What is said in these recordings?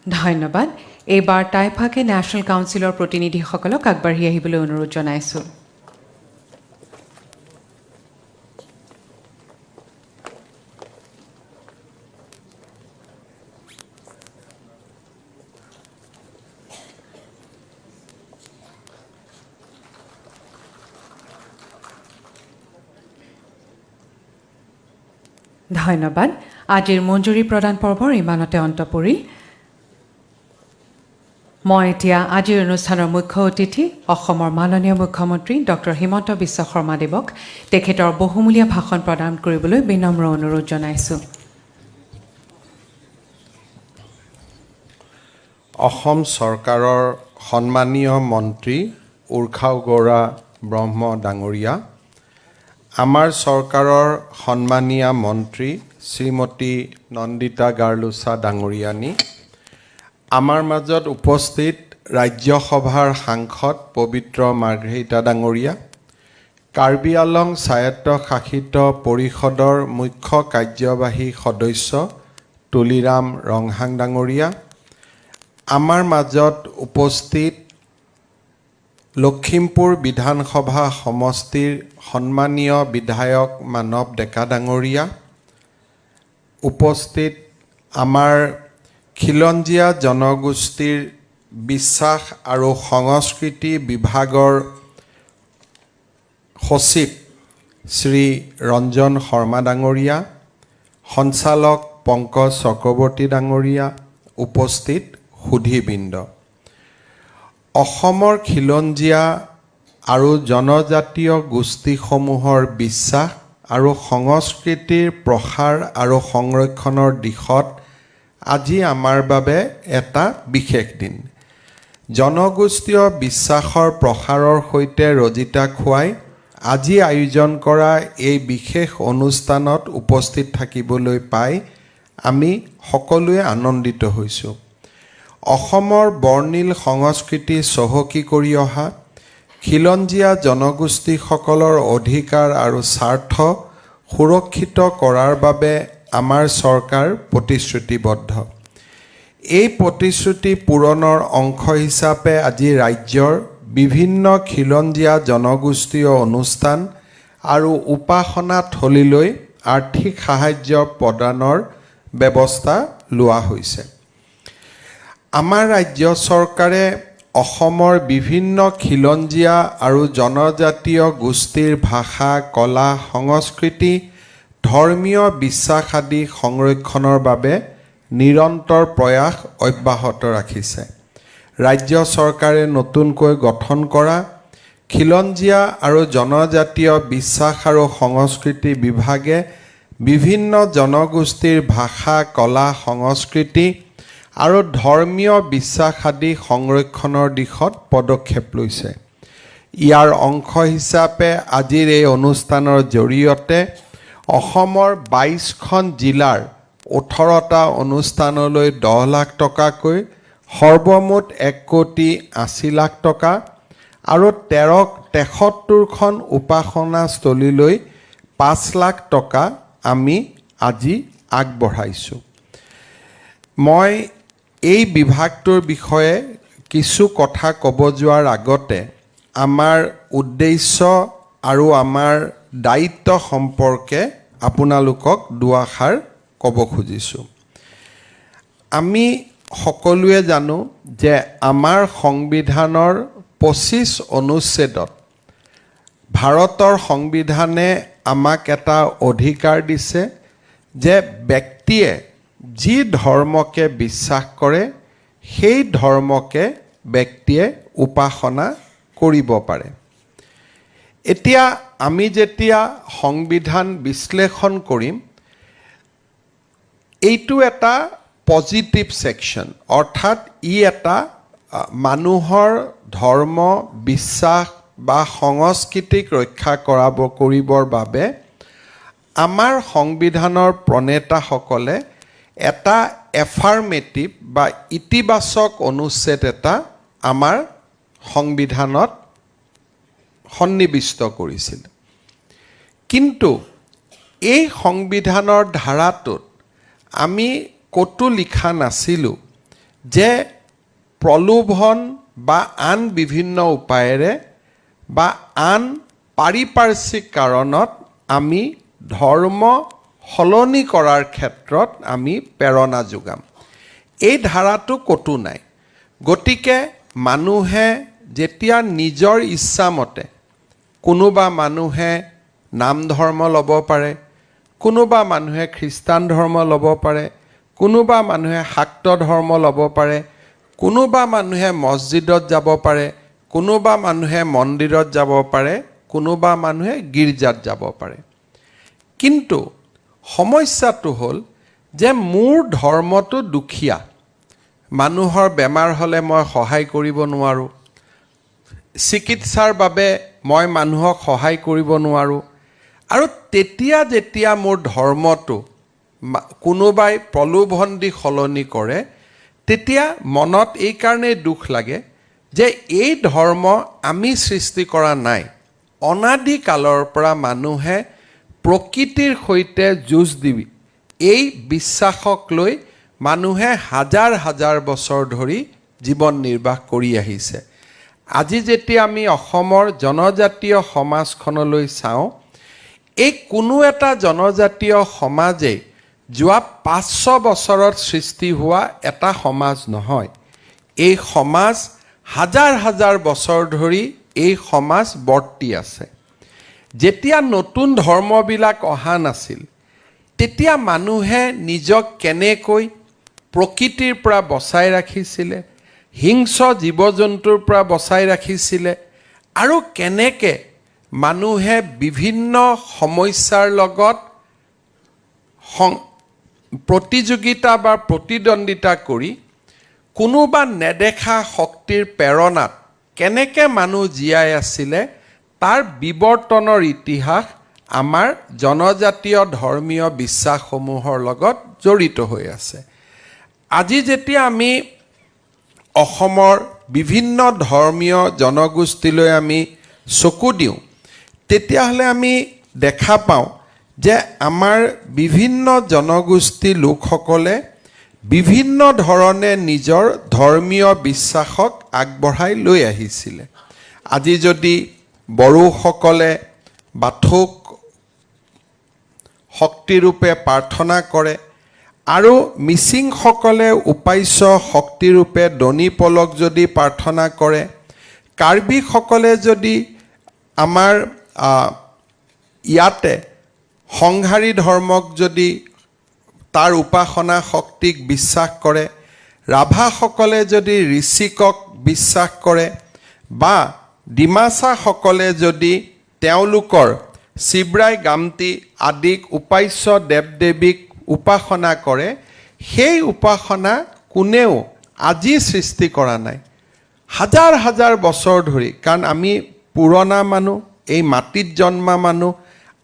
ধন্যবাদ। এইবাৰ টাইফাকে নেশ্যনেল কাউন্সিলৰ প্ৰতিনিধিসকলক আগবাঢ়ি আহিবলৈ অনুৰোধ জনাইছোঁ। ধন্যবাদ। আজিৰ মঞ্জুৰি প্ৰদান পৰ্বৰ ইমানতে অন্ত পৰিল। মই এতিয়া আজিৰ অনুষ্ঠানৰ মুখ্য অতিথি অসমৰ মাননীয় মুখ্যমন্ত্ৰী ডক্টৰ হিমন্ত বিশ্ব শৰ্মাদেৱক তেখেতৰ বহুমূলীয়া ভাষণ প্ৰদান কৰিবলৈ বিনম্ৰ অনুৰোধ জনাইছোঁ। অসম চৰকাৰৰ সন্মানীয় মন্ত্ৰী উৰ্খাও গৌৰা ব্ৰহ্ম ডাঙৰীয়া, আমাৰ চৰকাৰৰ সন্মানীয়া মন্ত্ৰী শ্ৰীমতী নন্দিতা গাৰ্লোচা ডাঙৰীয়ানী, আমাৰ মাজত উপস্থিত ৰাজ্যসভাৰ সাংসদ পবিত্ৰ মাৰ্ঘেৰিটা ডাঙৰীয়া, কাৰ্বি আংলং স্বায়ত্তশাসিত পৰিষদৰ মুখ্য কাৰ্যবাহী সদস্য তুলিৰাম ৰংহাং ডাঙৰীয়া, আমাৰ মাজত উপস্থিত লখিমপুৰ বিধানসভা সমষ্টিৰ সন্মানীয় বিধায়ক মানৱ ডেকা ডাঙৰীয়া, উপস্থিত আমাৰ খিলঞ্জীয়া জনগোষ্ঠীৰ বিশ্বাস আৰু সংস্কৃতি বিভাগৰ সচিব শ্ৰী ৰঞ্জন শৰ্মা ডাঙৰীয়া, সঞ্চালক পংকজ চক্ৰৱৰ্তী ডাঙৰীয়া, উপস্থিত সুধীবৃন্দ, অসমৰ খিলঞ্জীয়া আৰু জনজাতীয় গোষ্ঠীসমূহৰ বিশ্বাস আৰু সংস্কৃতিৰ প্ৰসাৰ আৰু সংৰক্ষণৰ দিশত আজি আমাৰ বাবে এটা বিশেষ দিন। জনগোষ্ঠীয় বিশ্বাসৰ প্ৰসাৰৰ সৈতে ৰজিতা খুৱাই আজি আয়োজন কৰা এই বিশেষ অনুষ্ঠানত উপস্থিত থাকিবলৈ পাই আমি সকলোৱে আনন্দিত হৈছোঁ। অসমৰ বৰ্ণিল সংস্কৃতি চহকী কৰি অহা খিলঞ্জীয়া জনগোষ্ঠীসকলৰ অধিকাৰ আৰু স্বাৰ্থ সুৰক্ষিত কৰাৰ বাবে আমাৰ চৰকাৰ প্ৰতিশ্ৰুতিবদ্ধ। এই প্ৰতিশ্ৰুতি পূৰণৰ অংশ হিচাপে আজি ৰাজ্যৰ বিভিন্ন খিলঞ্জীয়া জনগোষ্ঠীয় অনুষ্ঠান আৰু উপাসনা থলীলৈ আৰ্থিক সাহায্য প্ৰদানৰ ব্যৱস্থা লোৱা হৈছে। আমাৰ ৰাজ্য চৰকাৰে অসমৰ বিভিন্ন খিলঞ্জীয়া আৰু জনজাতীয় গোষ্ঠীৰ ভাষা, কলা, সংস্কৃতি, ধৰ্মীয় বিশ্বাস আদি সংৰক্ষণৰ বাবে নিৰন্তৰ প্ৰয়াস অব্যাহত ৰাখিছে। ৰাজ্য চৰকাৰে নতুনকৈ গঠন কৰা খিলঞ্জীয়া আৰু জনজাতীয় বিশ্বাস আৰু সংস্কৃতি বিভাগে বিভিন্ন জনগোষ্ঠীৰ ভাষা, কলা, সংস্কৃতি আৰু ধৰ্মীয় বিশ্বাস আদি সংৰক্ষণৰ দিশত পদক্ষেপ লৈছে। ইয়াৰ অংশ হিচাপে আজিৰ এই অনুষ্ঠানৰ জৰিয়তে অসমৰ 22খন জিলাৰ 18টা অনুষ্ঠানলৈ 10 লাখ টকাকৈ সৰ্বমুঠ 1 কোটি 80 লাখ টকা আৰু 73খন উপাসনাস্থলীলৈ 5 লাখ টকা আমি আজি আগবঢ়াইছোঁ। মই এই বিভাগটোৰ বিষয়ে কিছু কথা ক'ব যোৱাৰ আগতে আমাৰ উদ্দেশ্য আৰু আমাৰ দায়িত্ব সম্পৰ্কে আপোনালোকক দুআষাৰ ক'ব খুজিছোঁ। আমি সকলোৱে জানো যে আমাৰ সংবিধানৰ 25 অনুচ্ছেদত ভাৰতৰ সংবিধানে আমাক এটা অধিকাৰ দিছে যে ব্যক্তিয়ে যি ধৰ্মকে বিশ্বাস কৰে, সেই ধৰ্মকে ব্যক্তিয়ে উপাসনা কৰিব পাৰে। এতিয়া আমি যেতিয়া সংবিধান বিশ্লেষণ কৰিম, এইটো এটা পজিটিভ ছেকশ্যন, অৰ্থাৎ ই এটা মানুহৰ ধৰ্ম বিশ্বাস বা সংস্কৃতিক ৰক্ষা কৰিবৰ বাবে আমাৰ সংবিধানৰ প্ৰণেতাসকলে এটা এফাৰ্মেটিভ বা ইতিবাচক অনুচ্ছেদ এটা আমাৰ সংবিধানত সন্নিৱিষ্ট কৰিছিল। কিন্তু এই সংবিধানৰ ধাৰাটোত আমি ক'তো লিখা নাছিলোঁ যে প্ৰলোভন বা আন বিভিন্ন উপায়েৰে বা আন পাৰিপাৰ্শ্বিক কাৰণত আমি ধৰ্ম সলনি কৰাৰ ক্ষেত্ৰত আমি প্ৰেৰণা যোগাম, এই ধাৰাটো ক'তো নাই। গতিকে মানুহে যেতিয়া নিজৰ ইচ্ছামতে, কোনোবা মানুহে নাম ধৰ্ম ল'ব পাৰে, কোনোবা মানুহে খ্ৰীষ্টান ধৰ্ম ল'ব পাৰে, কোনোবা মানুহে শাক্ত ধৰ্ম ল'ব পাৰে, কোনোবা মানুহে মছজিদত যাব পাৰে, কোনোবা মানুহে মন্দিৰত যাব পাৰে, কোনোবা মানুহে গীৰ্জাত যাব পাৰে। কিন্তু সমস্যাটো হ'ল যে মোৰ ধৰ্মটো দুখীয়া মানুহৰ বেমাৰ হ'লে মই সহায় কৰিব নোৱাৰোঁ, চিকিৎসাৰ বাবে মই মানুহক সহায় কৰিব নোৱাৰোঁ। আৰু তেতিয়া যেতিয়া মোৰ ধৰ্মটো কোনোবাই প্ৰলোভন দি সলনি কৰে, তেতিয়া মনত এইকাৰণেই দুখ লাগে যে এই ধৰ্ম আমি সৃষ্টি কৰা নাই। অনাদি কালৰ পৰা মানুহে প্ৰকৃতিৰ সৈতে যুঁজ দি এই বিশ্বাসক লৈ মানুহে হাজাৰ হাজাৰ বছৰ ধৰি জীৱন নিৰ্বাহ কৰি আহিছে। আজি যেতিয়া আমি অসমৰ জনজাতীয় সমাজখনলৈ চাওঁ, এই কোনো এটা জনজাতীয় সমাজেই যোৱা 500 বছৰত সৃষ্টি হোৱা এটা সমাজ নহয়। এই সমাজ হাজাৰ হাজাৰ বছৰ ধৰি এই সমাজ বৰ্তি আছে। যেতিয়া নতুন ধৰ্মবিলাক অহা নাছিল, তেতিয়া মানুহে নিজক কেনেকৈ প্ৰকৃতিৰ পৰা বচাই ৰাখিছিলে, হিংস্ৰ জীৱ জন্তুৰ পৰা বচাই ৰাখিছিলে আৰু কেনেকৈ মানুহে বিভিন্ন সমস্যাৰ লগত প্ৰতিযোগিতা বা প্ৰতিদ্বন্দ্বিতা কৰি কোনোবা নেদেখা শক্তিৰ প্ৰেৰণাত কেনেকৈ মানুহ জীয়াই আছিলে, তাৰ বিৱৰ্তনৰ ইতিহাস আমাৰ জনজাতীয় ধৰ্মীয় বিশ্বাসসমূহৰ লগত জড়িত হৈ আছে। আজি যেতিয়া আমি অসমৰ বিভিন্ন ধৰ্মীয় জনগোষ্ঠীলৈ আমি চকু দিওঁ, তেতিয়াহ'লে আমি দেখা পাওঁ যে আমাৰ বিভিন্ন জনগোষ্ঠীৰ লোকসকলে বিভিন্ন ধৰণে নিজৰ ধৰ্মীয় বিশ্বাসক আগবঢ়াই লৈ আহিছিলে। আজি যদি বড়োসকলে বাথৌক শক্তিৰূপে প্ৰাৰ্থনা কৰে আৰু মিচিংসকলে উপাস্য শক্তিৰূপে ডনি পলক যদি প্ৰাৰ্থনা কৰে, কাৰ্বিসকলে যদি আমাৰ ইয়াতে সংহাৰী ধৰ্মক যদি তাৰ উপাসনা শক্তিক বিশ্বাস কৰে, ৰাভাসকলে যদি ঋষিকক বিশ্বাস কৰে বা ডিমাচাসকলে যদি তেওঁলোকৰ শিৱৰাই গামটি আদিক উপাস্য দেৱ দেৱীক উপাসনা কৰে, সেই উপাসনা কোনেও আজি সৃষ্টি কৰা নাই। হাজাৰ হাজাৰ বছৰ ধৰি, কাৰণ আমি পুৰণা মানুহ, এই মাটিত জন্মা মানুহ,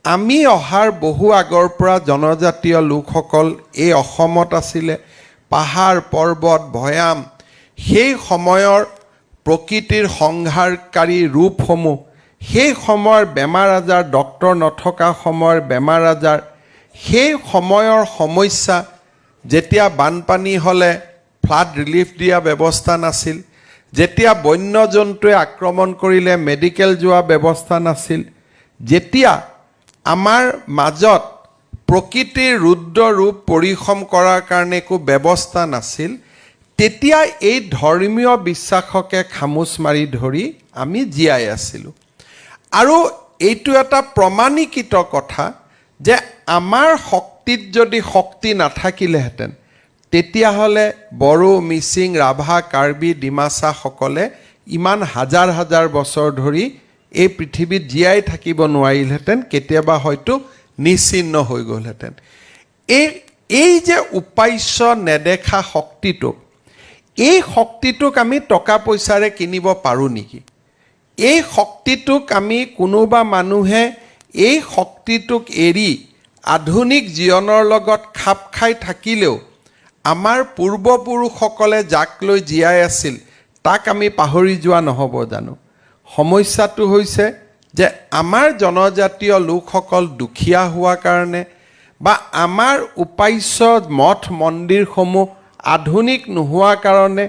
আমি অহাৰ বহু আগৰ পৰা জনজাতীয় লোকসকল এই অসমত আছিলে। পাহাৰ পৰ্বত ভৈয়াম, সেই সময়ৰ প্ৰকৃতিৰ সংহাৰকাৰী ৰূপসমূহ, সেই সময়ৰ বেমাৰ আজাৰ, ডক্তৰ নথকা সময়ৰ বেমাৰ আজাৰ, সেই সময়ৰ সমস্যা, যেতিয়া বানপানী হ'লে ফ্লাড ৰিলিফ দিয়া ব্যৱস্থা নাছিল, যেতিয়া বন্য জন্তুৱে আক্ৰমণ কৰিলে মেডিকেল যোৱা ব্যৱস্থা নাছিল, যেতিয়া আমাৰ মাজত প্ৰকৃতিৰ ৰুদ্ৰ ৰূপ পৰিশম কৰাৰ কাৰণে একো ব্যৱস্থা নাছিল, তেতিয়া এই ধৰ্মীয় বিশ্বাসকে খামোচ মাৰি ধৰি আমি জীয়াই আছিলোঁ। আৰু এইটো এটা প্ৰমাণীকৃত কথা যে আমাৰ শক্তিত যদি শক্তি নাথাকিলেহেঁতেন, তেতিয়াহ'লে বড়ো, মিচিং, ৰাভা, কাৰ্বি, ডিমাচাসকলে ইমান হাজাৰ হাজাৰ বছৰ ধৰি এই পৃথিৱীত জীয়াই থাকিব নোৱাৰিলহেঁতেন, কেতিয়াবা হয়তো নিশ্চিহ্ন হৈ গ'লহেঁতেন। এই যে উপাস্য নেদেখা শক্তিটোক, এই শক্তিটোক আমি টকা পইচাৰে কিনিব পাৰোঁ নেকি? এই শক্তিটোক আমি কোনোবা মানুহে এই শক্তিটোক এৰি আধুনিক জীৱনৰ লগত খাপ খাই থাকিলেও আমাৰ পূৰ্বপুৰুষসকলে যাক লৈ জীয়াই আছিল, তাক আমি পাহৰি যোৱা নহ'ব জানো? সমস্যাটো হৈছে যে আমাৰ জনজাতীয় লোকসকল দুখীয়া হোৱা কাৰণে বা আমাৰ উপাস্য মঠ মন্দিৰসমূহ আধুনিক নোহোৱা কাৰণে,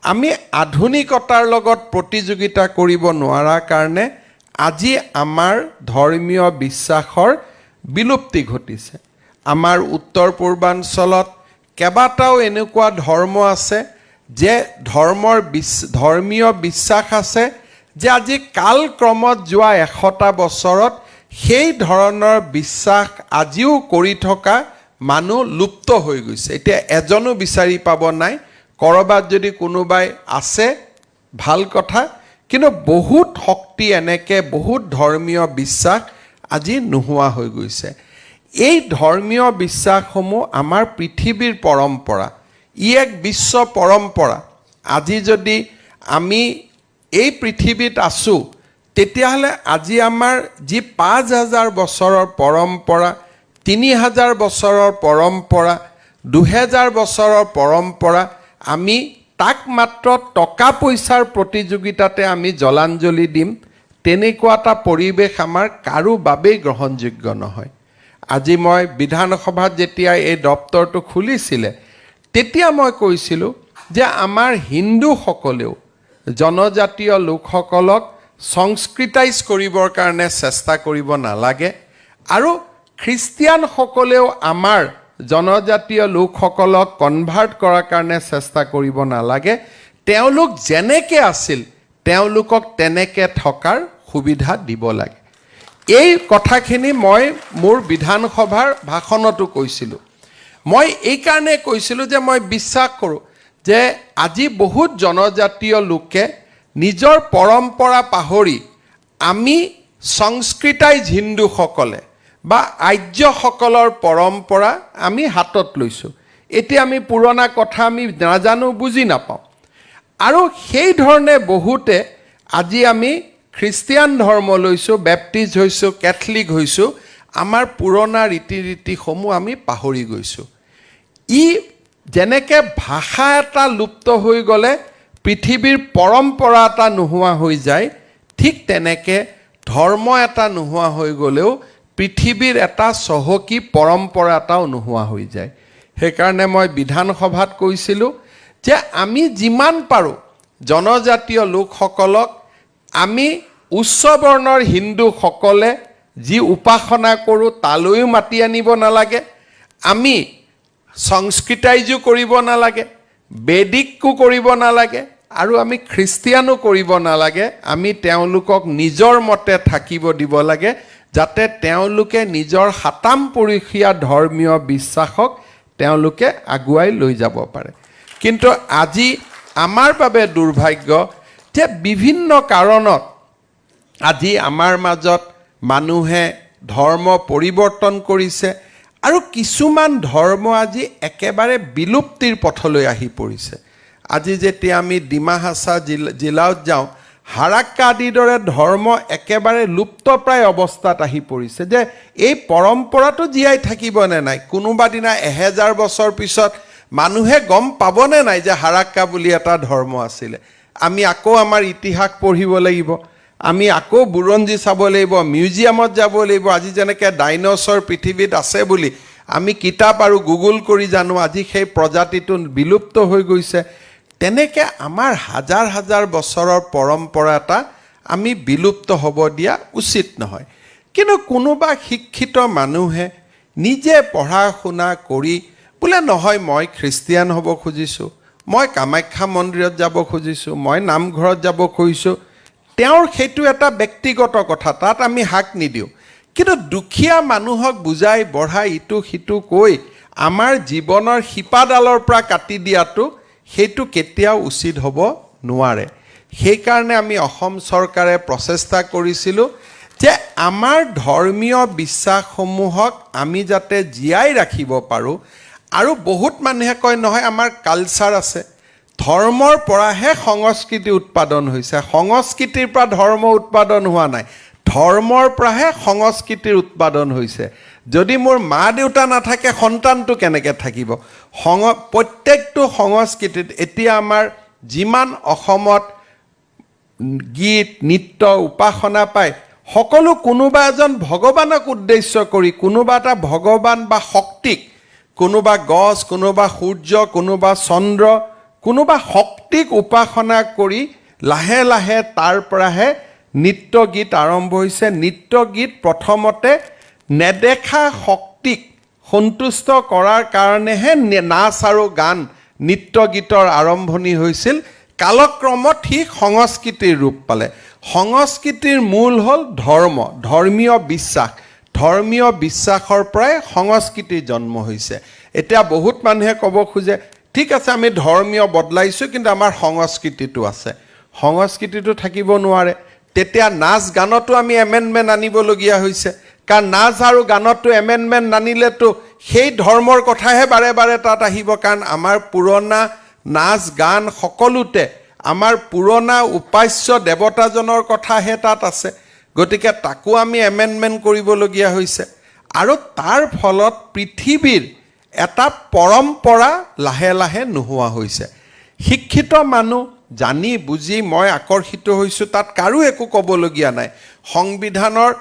আমি আধুনিকতাৰ লগত প্ৰতিযোগিতা কৰিব নোৱাৰাৰ কাৰণে আজি আমাৰ ধৰ্মীয় বিশ্বাসৰ বিলুপ্তি ঘটিছে। আমাৰ উত্তৰ পূৰ্বাঞ্চলত কেইবাটাও এনেকুৱা ধৰ্ম আছে যে ধৰ্মীয় বিশ্বাস আছে যে আজি কালক্ৰমত যোৱা 100টা বছৰত সেই ধৰণৰ বিশ্বাস আজিও কৰি থকা মানুহ লুপ্ত হৈ গৈছে। এতিয়া এজনো বিচাৰি পাব নাই। ক'ৰবাত যদি কোনোবাই আছে, ভাল কথা। কিন্তু বহুত শক্তি এনেকে বহুত ধৰ্মীয় বিশ্বাস আজি নোহোৱা হৈ গৈছে। এই ধৰ্মীয় বিশ্বাসসমূহ আমাৰ পৃথিৱীৰ পৰম্পৰা, ই এক বিশ্ব পৰম্পৰা। আজি যদি আমি এই পৃথিৱীত আছোঁ, তেতিয়াহ'লে আজি আমাৰ যি 5000 বছৰৰ পৰম্পৰা, 3000 বছৰৰ পৰম্পৰা, 2000 বছৰৰ পৰম্পৰা, আমি তাক মাত্ৰ টকা পইচাৰ প্ৰতিযোগিতাতে আমি জলাঞ্জলি দিম, তেনেকুৱা এটা পৰিৱেশ আমাৰ কাৰো বাবেই গ্ৰহণযোগ্য নহয়। আজি মই বিধানসভাত যেতিয়া এই দপ্তৰটো খুলিছিলে, তেতিয়া মই কৈছিলোঁ যে আমাৰ হিন্দুসকলেও জনজাতীয় লোকসকলক সংস্কৃতাইজ কৰিবৰ কাৰণে চেষ্টা কৰিব নালাগে আৰু খ্ৰীষ্টিয়ানসকলেও আমাৰ জনজাতীয় লোকসকলক কনভাৰ্ট কৰাৰ কাৰণে চেষ্টা কৰিব নালাগে। তেওঁলোক যেনেকে আছিল, তেওঁলোকক তেনেকে থকাৰ সুবিধা দিব লাগে। এই কথাখিনি মই মোৰ বিধানসভাৰ ভাষণতো কৈছিলোঁ। মই এইকাৰণে কৈছিলোঁ যে মই বিশ্বাস কৰোঁ যে আজি বহুত জনজাতীয় লোকে নিজৰ পৰম্পৰা পাহৰি আমি সংস্কৃতাইজ হিন্দুসকলে বা আৰ্যসকলৰ পৰম্পৰা আমি হাতত লৈছোঁ। এতিয়া আমি পুৰণা কথা আমি নাজানো, বুজি নাপাওঁ। আৰু সেই ধৰণে বহুতে আজি আমি খ্ৰীষ্টিয়ান ধৰ্ম লৈছোঁ, বেপ্টিষ্ট হৈছোঁ, কেথলিক হৈছোঁ, আমাৰ পুৰণা ৰীতি নীতিসমূহ আমি পাহৰি গৈছোঁ। ই যেনেকে ভাষা এটা লুপ্ত হৈ গ'লে পৃথিৱীৰ পৰম্পৰা এটা নোহোৱা হৈ যায়, ঠিক তেনেকে ধৰ্ম এটা নোহোৱা হৈ গ'লেও পৃথিৱীৰ এটা চহকী পৰম্পৰা এটাও নোহোৱা হৈ যায়। সেইকাৰণে মই বিধানসভাত কৈছিলোঁ যে আমি যিমান পাৰোঁ জনজাতীয় লোকসকলক আমি উচ্চ বৰ্ণৰ হিন্দুসকলে যি উপাসনা কৰোঁ তালৈও মাতি আনিব নালাগে, আমি সংস্কৃতাইজো কৰিব নালাগে, বেদিকো কৰিব নালাগে আৰু আমি খ্ৰীষ্টিয়ানো কৰিব নালাগে। আমি তেওঁলোকক নিজৰ মতে থাকিব দিব লাগে, যাতে তেওঁলোকে নিজৰ সাতামপুৰুষীয়া ধৰ্মীয় বিশ্বাসক তেওঁলোকে আগুৱাই লৈ যাব পাৰে। কিন্তু আজি আমাৰ বাবে দুৰ্ভাগ্য যে বিভিন্ন কাৰণত আজি আমাৰ মাজত মানুহে ধৰ্ম পৰিৱৰ্তন কৰিছে আৰু কিছুমান ধৰ্ম আজি একেবাৰে বিলুপ্তিৰ পথলৈ আহি পৰিছে। আজি যেতিয়া আমি ডিমা হাছাও জিলাত যাওঁ, হাৰাক্কা আদিৰ দৰে ধৰ্ম একেবাৰে লুপ্তপ্ৰায় অৱস্থাত আহি পৰিছে যে এই পৰম্পৰাটো জীয়াই থাকিব নে নাই, কোনোবা দিনা 1000 বছৰ পিছত মানুহে গম পাবনে নাই যে হাৰাক্কা বুলি এটা ধৰ্ম আছিলে। আমি আকৌ আমাৰ ইতিহাস পঢ়িব লাগিব, আমি আকৌ বুৰঞ্জী চাব লাগিব, মিউজিয়ামত যাব লাগিব। আজি যেনেকৈ ডাইনছৰ পৃথিৱীত আছে বুলি আমি কিতাপ আৰু গুগল কৰি জানো, আজি সেই প্ৰজাতিটো বিলুপ্ত হৈ গৈছে, তেনেকৈ আমাৰ হাজাৰ হাজাৰ বছৰৰ পৰম্পৰা এটা আমি বিলুপ্ত হ'ব দিয়া উচিত নহয়। কিন্তু কোনোবা শিক্ষিত মানুহে নিজে পঢ়া শুনা কৰি বোলে নহয়, মই খ্ৰীষ্টিয়ান হ'ব খুজিছোঁ, মই কামাখ্যা মন্দিৰত যাব খুজিছোঁ, মই নামঘৰত যাব খুজিছোঁ, তেওঁৰ সেইটো এটা ব্যক্তিগত কথা, তাত আমি হাক নিদিওঁ। কিন্তু দুখীয়া মানুহক বুজাই বঢ়াই ইটো সিটো কৈ আমাৰ জীৱনৰ শিপাডালৰ পৰা কাটি দিয়াটো, সেইটো কেতিয়াও উচিত হ'ব নোৱাৰে। সেইকাৰণে আমি অসম চৰকাৰে প্ৰচেষ্টা কৰিছিলোঁ যে আমাৰ ধৰ্মীয় বিশ্বাসসমূহক আমি যাতে জীয়াই ৰাখিব পাৰোঁ। আৰু বহুত মানুহে কয়, নহয়, আমাৰ কালচাৰ আছে। ধৰ্মৰ পৰাহে সংস্কৃতি উৎপাদন হৈছে, সংস্কৃতিৰ পৰা ধৰ্ম উৎপাদন হোৱা নাই। ধৰ্মৰ পৰাহে সংস্কৃতিৰ উৎপাদন হৈছে। যদি মোৰ মা দেউতা নাথাকে, সন্তানটো কেনেকৈ থাকিব? প্ৰত্যেকটো সংস্কৃতিত এতিয়া আমাৰ যিমান অসমত গীত, নৃত্য, উপাসনা পায়, সকলো কোনোবা এজন ভগৱানক উদ্দেশ্য কৰি, কোনোবা এটা ভগৱান বা শক্তিক কোনোবা গছ, কোনোবা সূৰ্য, কোনোবা চন্দ্ৰ, কোনোবা শক্তিক উপাসনা কৰি লাহে লাহে তাৰ পৰাহে নৃত্য গীত আৰম্ভ হৈছে। নৃত্য গীত প্ৰথমতে নেদেখা শক্তিক সন্তুষ্ট কৰাৰ কাৰণেহে নাচ আৰু গান, নৃত্য গীতৰ আৰম্ভণি হৈছিল। কালক্ৰমত সি সংস্কৃতিৰ ৰূপ পালে। সংস্কৃতিৰ মূল হ'ল ধৰ্ম, ধৰ্মীয় বিশ্বাস। ধৰ্মীয় বিশ্বাসৰ পৰাই সংস্কৃতিৰ জন্ম হৈছে। এতিয়া বহুত মানুহে ক'ব খোজে, ঠিক আছে, আমি ধৰ্মীয় বদলাইছোঁ, কিন্তু আমাৰ সংস্কৃতিটো আছে। সংস্কৃতিটো থাকিব নোৱাৰে। তেতিয়া নাচ গানতো আমি এমেণ্ডমেণ্ট আনিবলগীয়া হৈছে, কাৰণ নাচ আৰু গানতো এমেণ্ডমেণ্ট নানিলেতো সেই ধৰ্মৰ কথাহে বাৰে বাৰে তাত আহিব। কাৰণ আমাৰ পুৰণা নাচ গান সকলোতে আমাৰ পুৰণা উপাস্য দেৱতাজনৰ কথাহে তাত আছে। গতিকে তাকো আমি এমেণ্ডমেণ্ট কৰিবলগীয়া হৈছে আৰু তাৰ ফলত পৃথিৱীৰ এটা পৰম্পৰা লাহে লাহে নোহোৱা হৈছে। শিক্ষিত মানুহ, জানি বুজি মই আকৰ্ষিত হৈছোঁ, তাত কাৰো একো ক'বলগীয়া নাই। সংবিধানৰ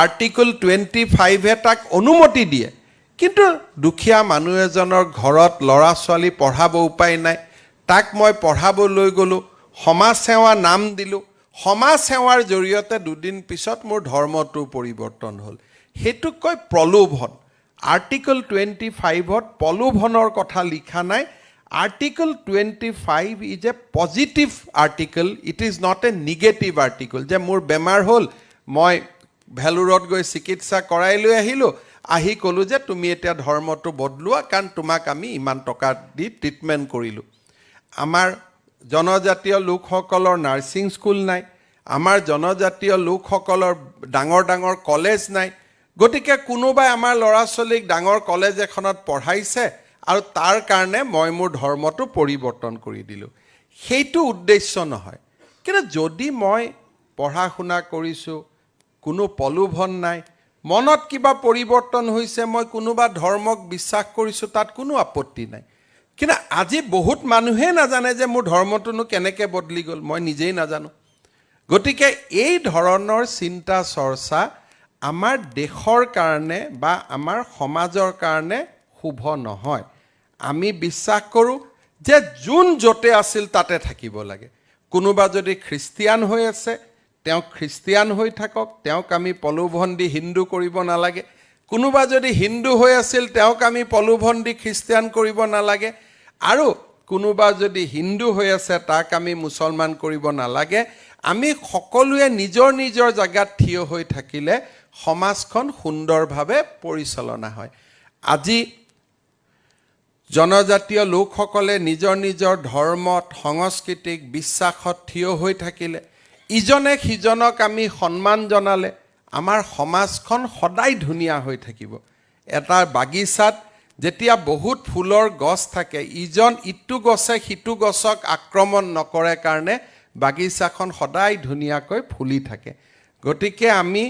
আৰ্টিকল 25-এ তাক অনুমতি দিয়ে। কিন্তু দুখীয়া মানুহ এজনৰ ঘৰত ল'ৰা ছোৱালী পঢ়াব উপায় নাই, তাক মই পঢ়াব লৈ গ'লোঁ, সমাজ সেৱা নাম দিলোঁ। সমাজ সেৱাৰ জৰিয়তে দুদিন পিছত মোৰ ধৰ্মটো পৰিৱৰ্তন হ'ল। সেইটোক কয় প্ৰলোভন। আৰ্টিকল 25ত প্ৰলোভনৰ কথা লিখা নাই। Article 25 is a positive article, it is not a negative article. যে মোৰ বেমাৰ হ'ল, মই ভেলুৰত গৈ চিকিৎসা কৰাই লৈ আহিলোঁ, আহি ক'লোঁ যে তুমি এতিয়া ধৰ্মটো বদলোৱা, কাৰণ তোমাক আমি ইমান টকা দি ট্ৰিটমেণ্ট কৰিলোঁ। আমাৰ জনজাতীয় লোকসকলৰ নাৰ্ছিং স্কুল নাই, আমাৰ জনজাতীয় লোকসকলৰ ডাঙৰ ডাঙৰ কলেজ নাই। গতিকে কোনোবাই আমাৰ ল'ৰা ছোৱালীক ডাঙৰ কলেজ এখনত পঢ়াইছে আৰু তাৰ কাৰণে মই মোৰ ধৰ্মটো পৰিৱৰ্তন কৰি দিলোঁ, সেইটো উদ্দেশ্য নহয়। কিন্তু যদি মই পঢ়া শুনা কৰিছোঁ, কোনো প্ৰলোভন নাই, মনত কিবা পৰিৱৰ্তন হৈছে, মই কোনোবা ধৰ্মক বিশ্বাস কৰিছোঁ, তাত কোনো আপত্তি নাই। কিন্তু আজি বহুত মানুহে নাজানে যে মোৰ ধৰ্মটোনো কেনেকৈ বদলি গ'ল, মই নিজেই নাজানো। গতিকে এই ধৰণৰ চিন্তা চৰ্চা আমাৰ দেশৰ কাৰণে বা আমাৰ সমাজৰ কাৰণে শুভ নহয়। আমি বিশ্বাস কৰোঁ যে যোন য'তে আছিল তাতে থাকিব লাগে। কোনোবা যদি খ্ৰীষ্টিয়ান হৈ আছে, তেওঁ খ্ৰীষ্টিয়ান হৈ থাকক, তেওঁক আমি প্ৰলোভন দি হিন্দু কৰিব নালাগে। কোনোবা যদি হিন্দু হৈ আছিল, তেওঁক আমি প্ৰলোভন দি খ্ৰীষ্টিয়ান কৰিব নালাগে। আৰু কোনোবা যদি হিন্দু হৈ আছে, তাক আমি মুছলমান কৰিব নালাগে। আমি সকলোৱে নিজৰ নিজৰ জেগাত থিয় হৈ থাকিলে সমাজখন সুন্দৰভাৱে পৰিচালনা হয়। আজি জনজাতীয় লোকসকলে নিজৰ নিজৰ ধৰ্মত, সংস্কৃতিক বিশ্বাসত থিয় হৈ থাকিলে, ইজনে সিজনক আমি সন্মান জনালে আমাৰ সমাজখন সদায় ধুনীয়া হৈ থাকিব। এটা বাগিচাত যেতিয়া বহুত ফুলৰ গছ থাকে, ইজন ইটো গছে সিটো গছক আক্ৰমণ নকৰে কাৰণে বাগিচাখন সদায় ধুনীয়াকৈ ফুলি থাকে। গতিকে আমি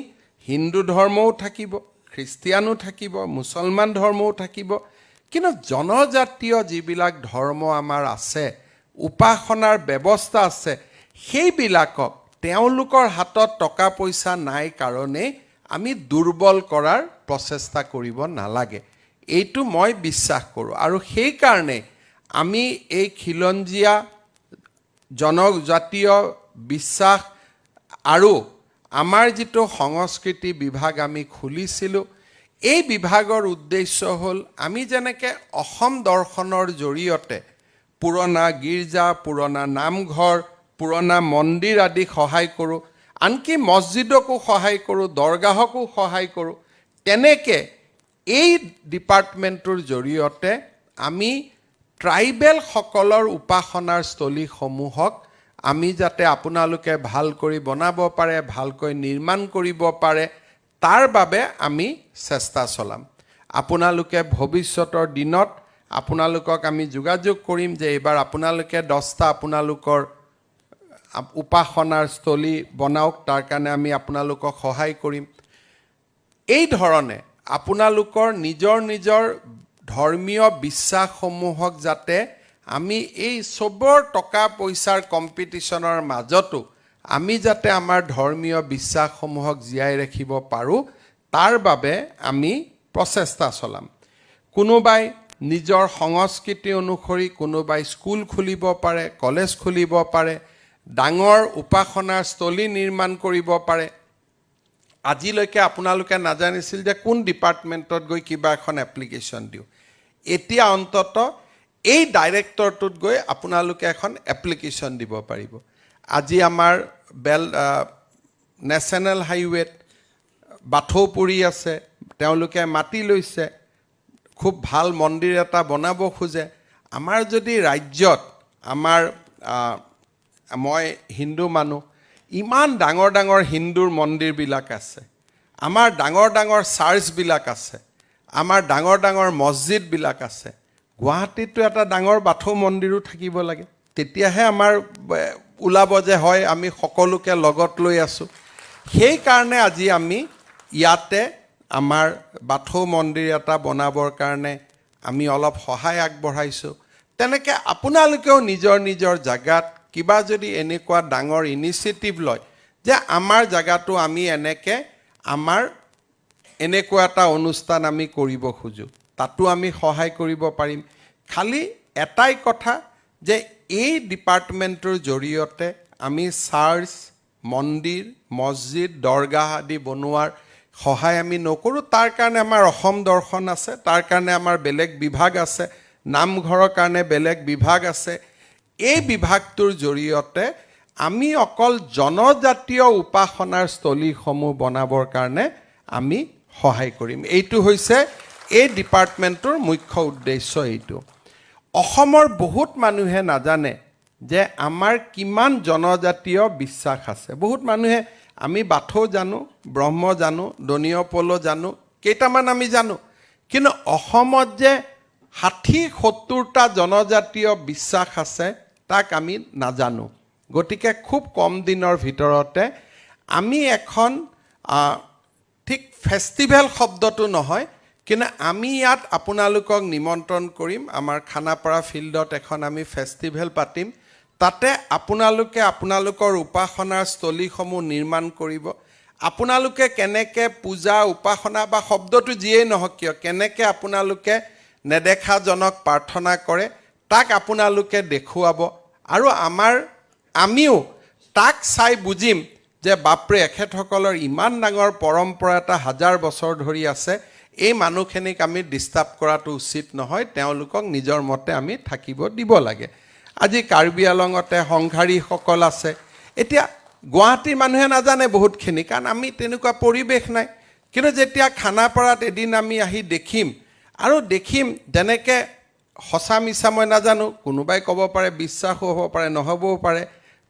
হিন্দু ধৰ্মও থাকিব, খ্ৰীষ্টিয়ানো থাকিব, মুছলমান ধৰ্মও থাকিব, কিন্তু জনজাতীয় যিবিলাক ধৰ্ম আমাৰ আছে, উপাসনাৰ ব্যৱস্থা আছে, সেইবিলাকক তেওঁলোকৰ হাতত টকা পইচা নাই কাৰণেই আমি দুৰ্বল কৰাৰ প্ৰচেষ্টা কৰিব নালাগে। এইটো মই বিশ্বাস কৰোঁ। আৰু সেইকাৰণে আমি এই খিলঞ্জীয়া জনজাতীয় বিশ্বাস আৰু আমাৰ যিটো সংস্কৃতি বিভাগ আমি খুলিছিলোঁ, এই বিভাগৰ উদ্দেশ্য হ'ল আমি যেনেকৈ অসম দৰ্শনৰ জৰিয়তে পুৰণা গীৰ্জা, পুৰণা নামঘৰ, পুৰণা মন্দিৰ আদিক সহায় কৰোঁ, আনকি মছজিদকো সহায় কৰোঁ, দৰগাহকো সহায় কৰোঁ, তেনেকৈ এই ডিপাৰ্টমেণ্টটোৰ জৰিয়তে আমি ট্ৰাইবেলসকলৰ উপাসনাৰ স্থলীসমূহক আমি যাতে আপোনালোকে ভাল কৰি বনাব পাৰে, ভালকৈ নিৰ্মাণ কৰিব পাৰে, তাৰ বাবে আমি চেষ্টা চলাম। আপোনালোকে ভৱিষ্যতৰ দিনত আপোনালোকক আমি যোগাযোগ কৰিম যে এইবাৰ আপোনালোকে 10টা আপোনালোকৰ উপাসনাৰ স্থলী বনাওক, তাৰ কাৰণে আমি আপোনালোকক সহায় কৰিম। এই ধৰণে আপোনালোকৰ নিজৰ নিজৰ ধৰ্মীয় বিশ্বাসসমূহক যাতে আমি এই চবৰ টকা পইচাৰ কম্পিটিশ্যনৰ মাজতো আমি যাতে আমাৰ ধৰ্মীয় বিশ্বাসসমূহক জীয়াই ৰাখিব পাৰোঁ, তাৰ বাবে আমি প্ৰচেষ্টা চলাম। কোনোবাই নিজৰ সংস্কৃতি অনুসৰি কোনোবাই স্কুল খুলিব পাৰে, কলেজ খুলিব পাৰে, ডাঙৰ উপাসনাৰ স্থলী নিৰ্মাণ কৰিব পাৰে। আজিলৈকে আপোনালোকে নাজানিছিল যে কোন ডিপাৰ্টমেণ্টত গৈ কিবা এখন এপ্লিকেশ্যন দিওঁ। এতিয়া অন্তত এই ডাইৰেক্টৰটোত গৈ আপোনালোকে এখন এপ্লিকেশ্যন দিব পাৰিব। আজি আমাৰ বেল নেশ্যনেল হাইৱেত বাথৌপুৰী আছে, তেওঁলোকে মাটি লৈছে, খুব ভাল মন্দিৰ এটা বনাব খোজে। আমাৰ যদি ৰাজ্যত আমাৰ মই হিন্দু মানুহ, ইমান ডাঙৰ ডাঙৰ হিন্দুৰ মন্দিৰবিলাক আছে, আমাৰ ডাঙৰ ডাঙৰ চাৰ্চবিলাক আছে, আমাৰ ডাঙৰ ডাঙৰ মছজিদবিলাক আছে, গুৱাহাটীততো এটা ডাঙৰ বাথৌ মন্দিৰো থাকিব লাগে। তেতিয়াহে আমাৰ ওলাব যে হয় আমি সকলোকে লগত লৈ আছোঁ। সেইকাৰণে আজি আমি ইয়াতে আমাৰ বাথৌ মন্দিৰ এটা বনাবৰ কাৰণে আমি অলপ সহায় আগবঢ়াইছোঁ। তেনেকৈ আপোনালোকেও নিজৰ নিজৰ জেগাত কিবা যদি এনেকুৱা ডাঙৰ ইনিচিয়েটিভ লয় যে আমাৰ জেগাটো আমি এনেকৈ আমাৰ এনেকুৱা এটা অনুষ্ঠান আমি কৰিব খোজোঁ, তাতো আমি সহায় কৰিব পাৰিম। খালি এটাই কথা যে এই ডিপাৰ্টমেণ্টটোৰ জৰিয়তে আমি চাৰ্চ, মন্দিৰ, মছজিদ, দৰগাহ আদি বনোৱাৰ সহায় আমি নকৰোঁ। তাৰ কাৰণে আমাৰ অসম দৰ্শন আছে, তাৰ কাৰণে আমাৰ বেলেগ বিভাগ আছে, নামঘৰৰ কাৰণে বেলেগ বিভাগ আছে। এই বিভাগটোৰ জৰিয়তে আমি অকল জনজাতীয় উপাসনাৰ স্থলীসমূহ বনাবৰ কাৰণে আমি সহায় কৰিম। এইটো হৈছে এই ডিপাৰ্টমেণ্টটোৰ মুখ্য উদ্দেশ্য। এইটো অসমৰ বহুত মানুহে নাজানে যে আমাৰ কিমান জনজাতীয় বিশ্বাস আছে। বহুত মানুহে আমি বাথৌ জানো, ব্ৰহ্ম জানো, দনীয় পল জানো, কেইটামান আমি জানো, কিন্তু অসমত যে 60-70টা জনজাতীয় বিশ্বাস আছে তাক আমি নাজানো। গতিকে খুব কম দিনৰ ভিতৰতে আমি এখন ঠিক ফেষ্টিভেল শব্দটো নহয়, কিন্তু আমি ইয়াত আপোনালোকক নিমন্ত্ৰণ কৰিম। আমাৰ খানাপাৰা ফিল্ডত এখন আমি ফেষ্টিভেল পাতিম। তাতে আপোনালোকে আপোনালোকৰ উপাসনাৰ স্থলীসমূহ নিৰ্মাণ কৰিব। আপোনালোকে কেনেকৈ পূজা উপাসনা বা শব্দটো যিয়েই নহওক কিয়, কেনেকৈ আপোনালোকে নেদেখাজনক প্ৰাৰ্থনা কৰে তাক আপোনালোকে দেখুৱাব, আৰু আমিও তাক চাই বুজিম যে বাপৰে, এখেতসকলৰ ইমান ডাঙৰ পৰম্পৰা এটা হাজাৰ বছৰ ধৰি আছে, এই মানুহখিনিক আমি ডিষ্টাৰ্ব কৰাটো উচিত নহয়, তেওঁলোকক নিজৰ মতে আমি থাকিব দিব লাগে। আজি কাৰ্বি আলঙতে সংঘাৰীসকল আছে। এতিয়া গুৱাহাটীৰ মানুহে নাজানে বহুতখিনি, কাৰণ আমি তেনেকুৱা পৰিৱেশ নাই। কিন্তু যেতিয়া খানাপাৰাত এদিন আমি আহি দেখিম, আৰু দেখিম যেনেকৈ সঁচা মিছা মই নাজানো, কোনোবাই ক'ব পাৰে বিশ্বাসো হ'ব পাৰে, নহ'বও পাৰে।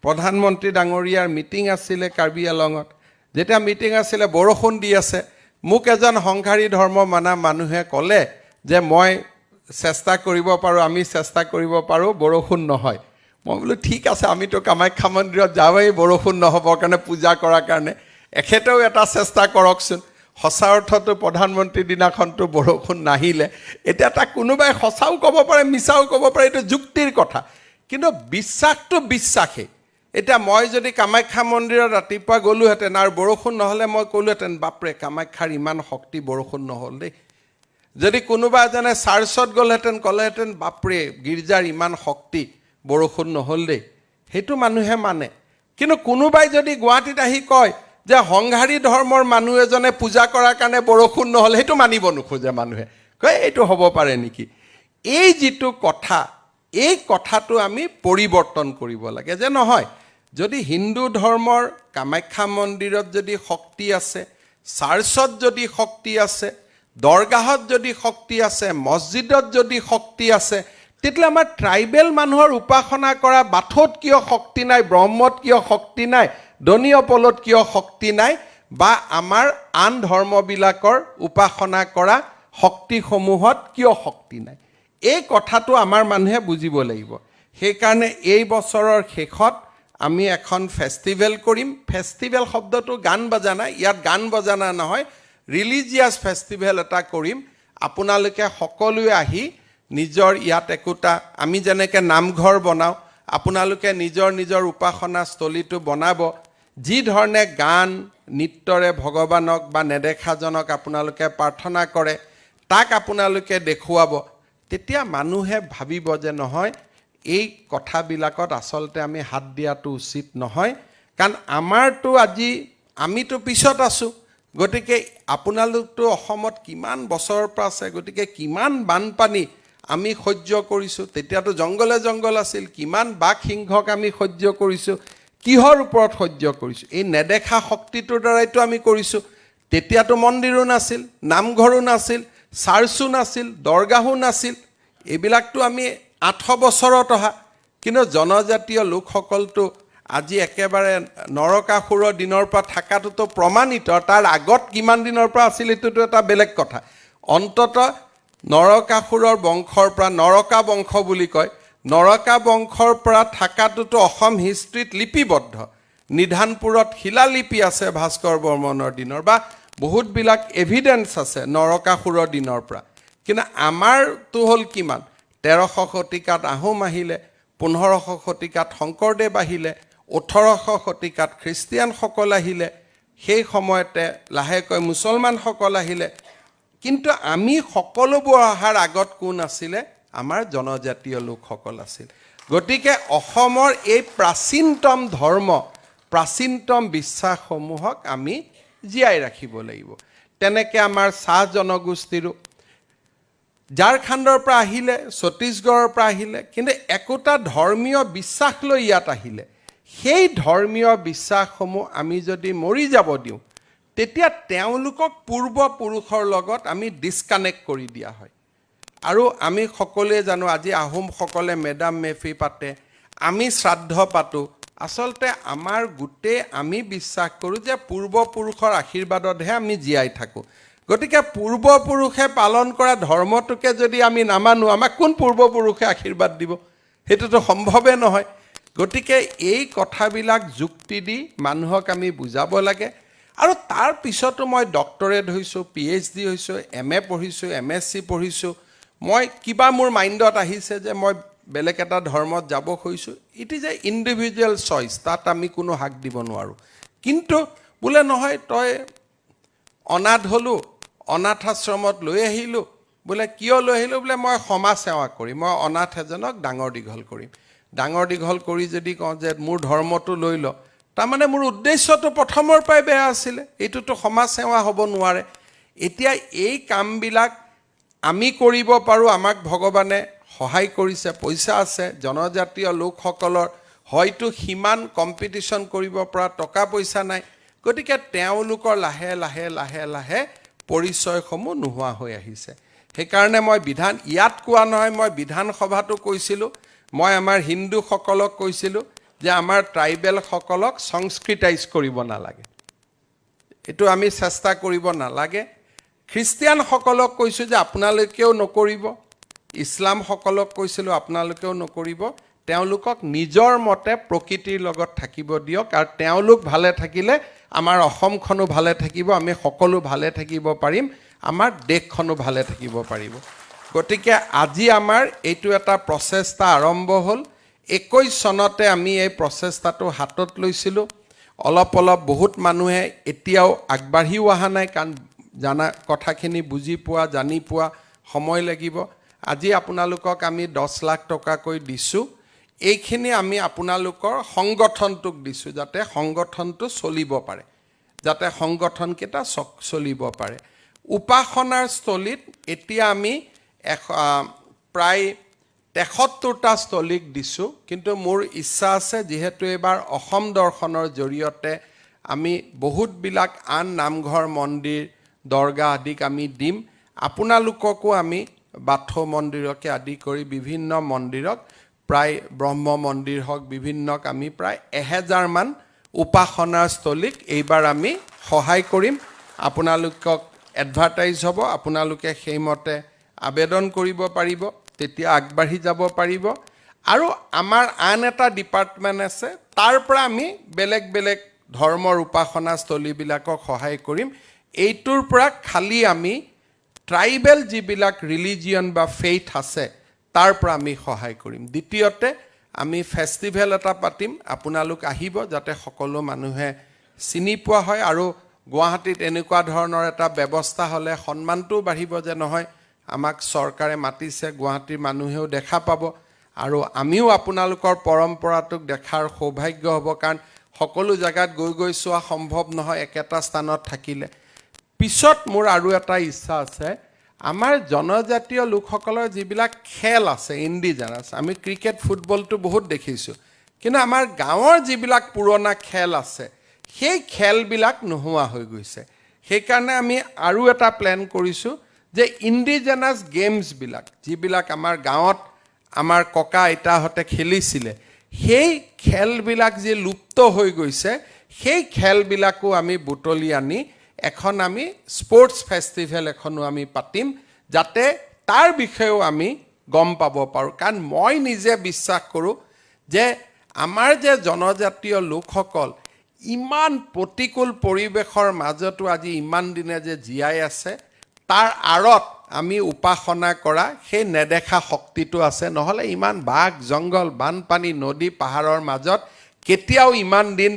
প্ৰধানমন্ত্ৰী ডাঙৰীয়াৰ মিটিং আছিলে কাৰ্বি আলঙত, যেতিয়া মিটিং আছিলে বৰষুণ দি আছে। মোক এজন সংঘাৰী ধৰ্ম মানা মানুহে ক'লে যে মই চেষ্টা কৰিব পাৰোঁ, আমি চেষ্টা কৰিব পাৰোঁ, বৰষুণ নহয়। মই বোলো ঠিক আছে, আমিতো কামাখ্যা মন্দিৰত যাওঁৱেই বৰষুণ নহ'বৰ কাৰণে, পূজা কৰাৰ কাৰণে, এখেতেও এটা চেষ্টা কৰকচোন। সঁচা অৰ্থতো প্ৰধানমন্ত্ৰীৰ দিনাখনতো বৰষুণ নাহিলে। এতিয়া তাক কোনোবাই সঁচাও ক'ব পাৰে, মিছাও ক'ব পাৰে, এইটো যুক্তিৰ কথা, কিন্তু বিশ্বাসটো বিশ্বাসেই। এতিয়া মই যদি কামাখ্যা মন্দিৰত ৰাতিপুৱা গ'লোহেঁতেন আৰু বৰষুণ নহ'লে মই ক'লোহেঁতেন বাপৰে কামাখ্যাৰ ইমান শক্তি, বৰষুণ নহ'ল দেই। যদি কোনোবা এজনে চাৰ্চত গ'লহেঁতেন ক'লেহেঁতেন বাপৰে গীৰ্জাৰ ইমান শক্তি, বৰষুণ নহ'ল দেই, সেইটো মানুহে মানে। কিন্তু কোনোবাই যদি গুৱাহাটীত আহি কয় যে সংঘাৰী ধৰ্মৰ মানুহ এজনে পূজা কৰাৰ কাৰণে বৰষুণ নহ'ল, সেইটো মানিব নোখোজে মানুহে, কয় এইটো হ'ব পাৰে নেকি। এই যিটো কথা, এই কথাটো আমি পৰিৱৰ্তন কৰিব লাগে যে নহয়, যদি হিন্দু ধৰ্মৰ কামাখ্যা মন্দিৰত যদি শক্তি আছে, চাৰ্চত যদি শক্তি আছে, দৰগাহত যদি শক্তি আছে, মছজিদত যদি শক্তি আছে, তেতিয়াহ'লে আমাৰ ট্ৰাইবেল মানুহৰ উপাসনা কৰা বাথৌত কিয় শক্তি নাই, ব্ৰহ্মত কিয় শক্তি নাই, দনীয় পলত কিয় শক্তি নাই, বা আমাৰ আন ধৰ্মবিলাকৰ উপাসনা কৰা শক্তিসমূহত কিয় শক্তি নাই, এই কথাটো আমাৰ মানুহে বুজিব লাগিব। সেইকাৰণে এই বছৰৰ শেষত আমি এখন ফেষ্টিভেল কৰিম। ফেষ্টিভেল শব্দটো গান বাজানা, ইয়াত গান বাজানা নহয়, ৰিলিজিয়াছ ফেষ্টিভেল এটা কৰিম। আপোনালোকে সকলোৱে আহি নিজৰ ইয়াত একোটা, আমি যেনেকৈ নামঘৰ বনাওঁ, আপোনালোকে নিজৰ নিজৰ উপাসনা স্থলীটো বনাব। যি ধৰণে গান নৃত্যৰে ভগৱানক বা নেদেখাজনক আপোনালোকে প্ৰাৰ্থনা কৰে, তাক আপোনালোকে দেখুৱাব। তেতিয়া মানুহে ভাবিব যে নহয়, এই কথাবিলাকত আচলতে আমি হাত দিয়াটো উচিত নহয়। কাৰণ আমাৰতো আজি আমিতো পিছত আছোঁ, গতিকে আপোনালোকতো অসমত কিমান বছৰৰ পৰা আছে, গতিকে কিমান বানপানী আমি সহ্য কৰিছোঁ। তেতিয়াতো জংঘলে জংঘল আছিল, কিমান বাঘ সিংহক আমি সহ্য কৰিছোঁ। কিহৰ ওপৰত সহ্য কৰিছোঁ? এই নেদেখা শক্তিটোৰ দ্বাৰাইতো আমি কৰিছোঁ। তেতিয়াতো মন্দিৰো নাছিল, নামঘৰো নাছিল, চাৰ্চো নাছিল, দৰগাহো নাছিল। এইবিলাকতো আমি 800 বছৰত অহা। কিন্তু জনজাতীয় লোকসকলতো আজি একেবাৰে নৰকাসুৰৰ দিনৰ পৰা থকাটোতো প্ৰমাণিত। তাৰ আগত কিমান দিনৰ পৰা আছিল, এইটোতো এটা বেলেগ কথা। অন্ততঃ নৰকাসুৰৰ বংশৰ পৰা, নৰকা বংশ বুলি কয়, নৰকা বংশৰ পৰা থকাটোতো অসম হিষ্ট্ৰীত লিপিবদ্ধ। নিধানপুৰত শিলালিপি আছে ভাস্কৰ বৰ্মনৰ দিনৰ, বা বহুতবিলাক এভিডেঞ্চ আছে নৰকাসুৰৰ দিনৰ পৰা। কিন্তু আমাৰটো হ'ল কিমান, 1300 শতিকাত আহোম আহিলে, 1500 শতিকাত শংকৰদেৱ আহিলে, 1800 শতিকাত খ্ৰীষ্টিয়ানসকল আহিলে, সেই সময়তে লাহেকৈ মুছলমানসকল আহিলে। কিন্তু আমি সকলোবোৰ অহাৰ আগত কোন আছিলে? আমাৰ জনজাতীয় লোকসকল আছিল। গতিকে অসমৰ এই প্ৰাচীনতম ধৰ্ম, প্ৰাচীনতম বিশ্বাসসমূহক আমি জীয়াই ৰাখিব লাগিব। তেনেকৈ আমাৰ চাহ জনগোষ্ঠীৰো ঝাৰখণ্ডৰ পৰা আহিলে, ছত্তীশগড়ৰ পৰা আহিলে, কিন্তু একোটা ধৰ্মীয় বিশ্বাস লৈ ইয়াত আহিলে। সেই ধৰ্মীয় বিশ্বাসসমূহ আমি যদি মৰি যাব দিওঁ, তেতিয়া তেওঁলোকক পূৰ্বপুৰুষৰ লগত আমি ডিছকানেক্ট কৰি দিয়া হয়। আৰু আমি সকলোৱে জানো, আজি আহোমসকলে মেডাম মেফি পাতে, আমি শ্ৰাদ্ধ পাতোঁ। আচলতে আমাৰ গোটেই আমি বিশ্বাস কৰোঁ যে পূৰ্বপুৰুষৰ আশীৰ্বাদতহে আমি জীয়াই থাকোঁ। গতিকে পূৰ্বপুৰুষে পালন কৰা ধৰ্মটোকে যদি আমি নামানো, আমাক কোন পূৰ্বপুৰুষে আশীৰ্বাদ দিব? সেইটোতো সম্ভৱে নহয়। গতিকে এই কথাবিলাক যুক্তি দি মানুহক আমি বুজাব লাগে। আৰু তাৰ পিছতো মই ডক্টৰেট হৈছোঁ, পিএইচডি হৈছোঁ, এম এ পঢ়িছোঁ, এমএছচি পঢ়িছোঁ, মই কিবা মোৰ মাইণ্ডত আহিছে যে মই বেলেগ এটা ধৰ্মত যাব খুজিছোঁ, it is a individual choice, তাত আমি কোনো হাক দিব নোৱাৰোঁ। কিন্তু বোলে নহয়, তই অনাথ হ'লোঁ, অনাথ আশ্ৰমত লৈ আহিলোঁ। বোলে কিয় লৈ আহিলোঁ? বোলে মই সমাজ সেৱা কৰিম, মই অনাথ এজনক ডাঙৰ দীঘল কৰিম। ডাঙৰ দীঘল কৰি যদি কওঁ যে মোৰ ধৰ্মটো লৈ ল, তাৰমানে মোৰ উদ্দেশ্যটো প্ৰথমৰ পৰাই বেয়া আছিলে। এইটোতো সমাজ সেৱা হ'ব নোৱাৰে। এতিয়া এই কামবিলাক আমি কৰিব পাৰোঁ, আমাক ভগৱানে সহায় কৰিছে, পইচা আছে। জনজাতীয় লোকসকলৰ হয়তো সিমান কম্পিটিশ্যন কৰিব পৰা টকা পইচা নাই। গতিকে তেওঁলোকৰ লাহে লাহে লাহে লাহে পৰিচয়সমূহ নোহোৱা হৈ আহিছে। সেইকাৰণে মই বিধান ইয়াত কোৱা নহয়, মই বিধানসভাতো কৈছিলোঁ, মই আমাৰ হিন্দুসকলক কৈছিলোঁ যে আমাৰ ট্ৰাইবেলসকলক সংস্কৃতাইজ কৰিব নালাগে, এইটো আমি চেষ্টা কৰিব নালাগে। খ্ৰীষ্টিয়ানসকলক কৈছোঁ যে আপোনালোকেও নকৰিব। ইছলামসকলক কৈছিলোঁ, আপোনালোকেও নকৰিব। তেওঁলোকক নিজৰ মতে প্ৰকৃতিৰ লগত থাকিব দিয়ক। আৰু তেওঁলোক ভালে থাকিলে আমাৰ অসমখনো ভালে থাকিব, আমি সকলো ভালে থাকিব পাৰিম, আমাৰ দেশখনো ভালে থাকিব পাৰিব। গতিকে আজি আমাৰ এইটো এটা প্ৰচেষ্টা আৰম্ভ হ'ল। 21 চনতে আমি এই প্ৰচেষ্টাটো হাতত লৈছিলোঁ। অলপ অলপ বহুত মানুহে এতিয়াও আগবাঢ়িও অহা নাই, কাৰণ জানা কথাখিনি বুজি পোৱা, জানি পোৱা সময় লাগিব। আজি আপোনালোকক আমি 10 লাখ টকাকৈ দিছোঁ। এইখিনি আমি আপোনালোকৰ সংগঠনটোক দিছোঁ, যাতে সংগঠনটো চলিব পাৰে, যাতে সংগঠনকেইটা চলিব পাৰে। উপাসনাৰ স্থলীত এতিয়া আমি প্ৰায় 73টা স্থলীক দিছোঁ। কিন্তু মোৰ ইচ্ছা আছে, যিহেতু এইবাৰ অসম দৰ্শনৰ জৰিয়তে আমি বহুতবিলাক আন নামঘৰ, মন্দিৰ, দৰগাহ আদিক আমি দিম। আপোনালোককো আমি বাথৌ মন্দিৰকে আদি কৰি বিভিন্ন মন্দিৰক, প্ৰায় ব্ৰহ্ম মন্দিৰ হওক, বিভিন্নক আমি প্ৰায় 1000মান উপাসনাৰ স্থলীক এইবাৰ আমি সহায় কৰিম। আপোনালোকক এডভাৰটাইজ হ'ব, আপোনালোকে সেইমতে আবেদন কৰিব পাৰিব, তেতিয়া আগবাঢ়ি যাব পাৰিব। আৰু আমাৰ আন এটা ডিপাৰ্টমেণ্ট আছে, তাৰ পৰা আমি বেলেগ বেলেগ ধৰ্মৰ উপাসনা স্থলীবিলাকক সহায় কৰিম। এইটোৰ পৰা খালী আমি ট্ৰাইবেল যিবিলাক ৰিলিজিয়ন বা ফেইথ আছে, তাৰ পৰা আমি সহায় কৰিম। দ্বিতীয়তে আমি ফেষ্টিভেল এটা পাতিম, আপোনালোক আহিব, যাতে সকলো মানুহে চিনি পোৱা হয়। আৰু গুৱাহাটীত এনেকুৱা ধৰণৰ এটা ব্যৱস্থা হ'লে সন্মানটোও বাঢ়িব যে নহয়, আমাক চৰকাৰে মাতিছে, গুৱাহাটীৰ মানুহেও দেখা পাব আৰু আমিও আপোনালোকৰ পৰম্পৰাটোক দেখাৰ সৌভাগ্য হ'ব, কাৰণ সকলো জেগাত গৈ গৈ চোৱা সম্ভৱ নহয় একেটা স্থানত থাকিলে। পিছত মোৰ আৰু এটা ইচ্ছা আছে, আমাৰ জনজাতীয় লোকসকলৰ যিবিলাক খেল আছে ইণ্ডিজেনাছ, আমি ক্ৰিকেট ফুটবলটো বহুত দেখিছোঁ, কিন্তু আমাৰ গাঁৱৰ যিবিলাক পুৰণা খেল আছে সেই খেলবিলাক নোহোৱা হৈ গৈছে। সেইকাৰণে আমি আৰু এটা প্লেন কৰিছোঁ যে ইণ্ডিজেনাছ গেমছবিলাক যিবিলাক আমাৰ গাঁৱত আমাৰ ককা আইতাহঁতে খেলিছিলে, সেই খেলবিলাক যি লুপ্ত হৈ গৈছে সেই খেলবিলাকো আমি বুটলি আনি এখন আমি স্পৰ্টছ ফেষ্টিভেল এখনো আমি পাতিম, যাতে তাৰ বিষয়েও আমি গম পাব পাৰোঁ। কাৰণ মই নিজে বিশ্বাস কৰোঁ যে আমাৰ যে জনজাতীয় লোকসকল ইমান প্ৰতিকূল পৰিৱেশৰ মাজতো আজি ইমান দিনে যে জীয়াই আছে, তাৰ আঁৰত আমি উপাসনা কৰা সেই নেদেখা শক্তিটো আছে। নহ'লে ইমান বাঘ জংঘল বানপানী নদী পাহাৰৰ মাজত কেতিয়াও ইমান দিন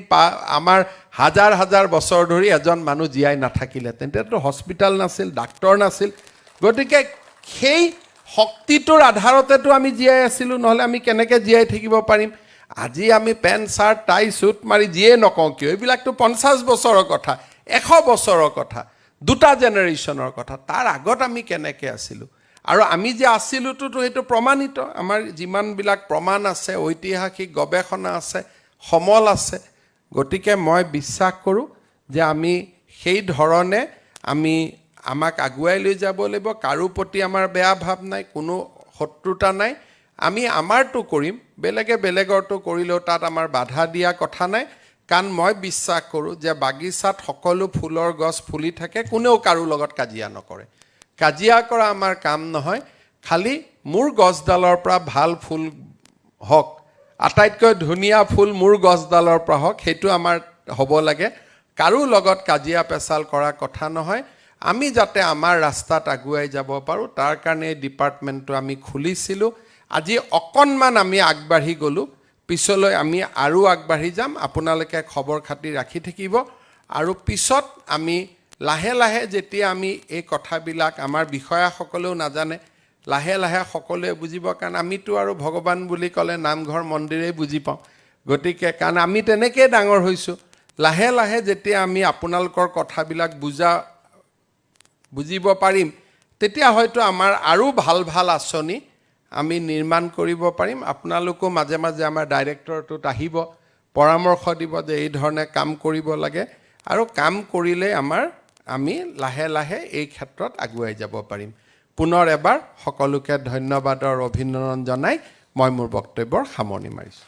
আমাৰ হাজাৰ হাজাৰ বছৰ ধৰি এজন মানুহ জীয়াই নাথাকিলে। তেতিয়াতো হস্পিটেল নাছিল, ডাক্তৰ নাছিল, গতিকে সেই শক্তিটোৰ আধাৰতেতো আমি জীয়াই আছিলোঁ, নহ'লে আমি কেনেকৈ জীয়াই থাকিব পাৰিম? আজি আমি পেণ্ট চাৰ্ট টাই চুট মাৰি যিয়ে নকওঁ কিয়, এইবিলাকতো 50 বছৰৰ কথা, 100 বছৰৰ কথা, দুটা জেনেৰেশ্যনৰ কথা, তাৰ আগত আমি কেনেকৈ আছিলোঁ? আৰু আমি যে আছিলোঁতো সেইটো প্ৰমাণিত, আমাৰ যিমানবিলাক প্ৰমাণ আছে, ঐতিহাসিক গৱেষণা আছে, সমল আছে। গতিকে মই বিশ্বাস কৰোঁ যে আমি সেই ধৰণে আমি আমাক আগুৱাই লৈ যাব লাগিব। কাৰো প্ৰতি আমাৰ বেয়া ভাৱ নাই, কোনো শত্ৰুতা নাই, আমি আমাৰটো কৰিম, বেলেগে বেলেগৰটো কৰিলেও তাত আমাৰ বাধা দিয়া কথা নাই। কাৰণ মই বিশ্বাস কৰোঁ যে বাগিচাত সকলো ফুলৰ গছ ফুলি থাকে, কোনেও কাৰো লগত কাজিয়া নকৰে। কাজিয়া কৰা আমাৰ কাম নহয়, খালি মোৰ গছডালৰ পৰা ভাল ফুল হওক, আটাইতকৈ ধুনীয়া ফুল মোৰ গছডালৰ পৰা হওক, সেইটো আমাৰ হ'ব লাগে। কাৰো লগত কাজিয়া পেচাল কৰা কথা নহয়। আমি যাতে আমাৰ ৰাস্তাত আগুৱাই যাব পাৰোঁ তাৰ কাৰণে এই ডিপাৰ্টমেণ্টটো আমি খুলিছিলোঁ। আজি অকণমান আমি আগবাঢ়ি গ'লোঁ, পিছলৈ আমি আৰু আগবাঢ়ি যাম। আপোনালোকে খবৰ খাতি ৰাখি থাকিব। আৰু পিছত আমি লাহে লাহে যেতিয়া আমি এই কথাবিলাক আমাৰ বিষয়াসকলেও নাজানে, লাহে লাহে সকলোৱে বুজিব। কাৰণ আমিতো আৰু ভগৱান বুলি ক'লে নামঘৰ মন্দিৰেই বুজি পাওঁ, গতিকে কাৰণ আমি তেনেকেই ডাঙৰ হৈছোঁ। লাহে লাহে যেতিয়া আমি আপোনালোকৰ কথাবিলাক বুজিব পাৰিম, তেতিয়া হয়তো আমাৰ আৰু ভাল ভাল আঁচনি আমি নিৰ্মাণ কৰিব পাৰিম। আপোনালোকো মাজে মাজে আমাৰ ডাইৰেক্টৰটোত আহিব, পৰামৰ্শ দিব যে এই ধৰণে কাম কৰিব লাগে, আৰু কাম কৰিলে আমি লাহে লাহে এই ক্ষেত্ৰত আগুৱাই যাব পাৰিম। পুনৰ এবাৰ সকলোকে ধন্যবাদ আৰু অভিনন্দন জনাই মই মোৰ বক্তব্যৰ সামৰণি মাৰিছোঁ।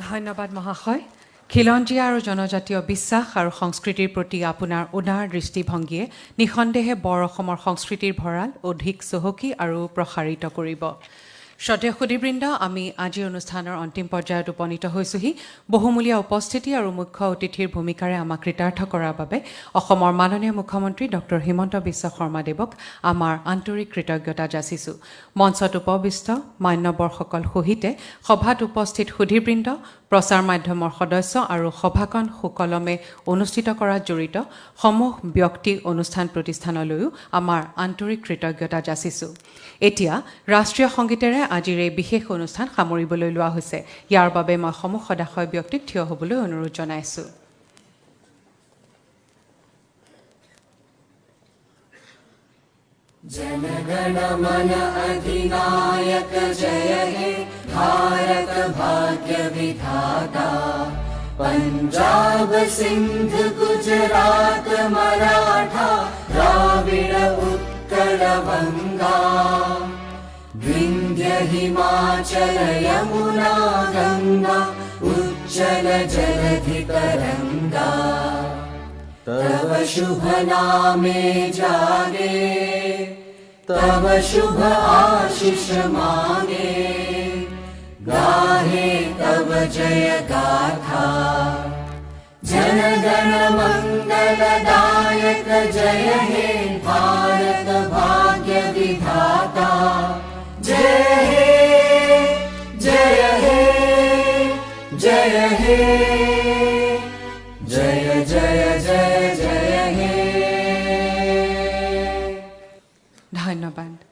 ধন্যবাদ মহাশয়। খিলঞ্জীয়া আৰু জনজাতীয় বিশ্বাস আৰু সংস্কৃতিৰ প্ৰতি আপোনাৰ উদাৰ দৃষ্টিভংগীয়ে নিঃসন্দেহে বৰ অসমৰ সংস্কৃতিৰ ভঁৰাল অধিক চহকী আৰু প্ৰসাৰিত কৰিব। শ্ৰদ্ধেয় সুধীবৃন্দ, আমি আজিৰ অনুষ্ঠানৰ অন্তিম পৰ্যায়ত উপনীত হৈছোঁহি। বহুমূলীয়া উপস্থিতি আৰু মুখ্য অতিথিৰ ভূমিকাৰে আমাক কৃতাৰ্থ কৰাৰ বাবে অসমৰ মাননীয় মুখ্যমন্ত্ৰী ডক্টৰ হিমন্ত বিশ্ব শৰ্মাদেৱক আমাৰ আন্তৰিক কৃতজ্ঞতা যাচিছোঁ। মঞ্চত উপবিষ্ট মান্যবৰসকল সহিতে সভাত উপস্থিত সুধীবৃন্দ, প্ৰচাৰ মাধ্যমৰ সদস্য আৰু সভাখন সুকলমে অনুষ্ঠিত কৰাত জড়িত সমূহ ব্যক্তি, অনুষ্ঠান প্ৰতিষ্ঠানলৈও আমাৰ আন্তৰিক কৃতজ্ঞতা যাচিছোঁ। এতিয়া ৰাষ্ট্ৰীয় সংগীতেৰে আজিৰ এই বিশেষ অনুষ্ঠান সামৰিবলৈ লোৱা হৈছে। ইয়াৰ বাবে মই সমূহ সদাশয় ব্যক্তিক থিয় হ'বলৈ অনুৰোধ জনাইছোঁ। जनगण मन अधिनायक जय हे भारत भाग्य विधाता। पंजाब सिंध गुजरात मराठा द्राविड उत्कल बंगा विंध्य हिमाचल यमुना गंगा उज्जल जलधि तरंगा। तव शुभ नामे जागे, तव शुभ आशीष मांगे, गाहे तव जय गाथा। जन गण मंगलदायक जय हे भारत भाग्य विधाता। जय हे, जय हे, जय हे, जय जय जय जय हे। ধন্যবাদ।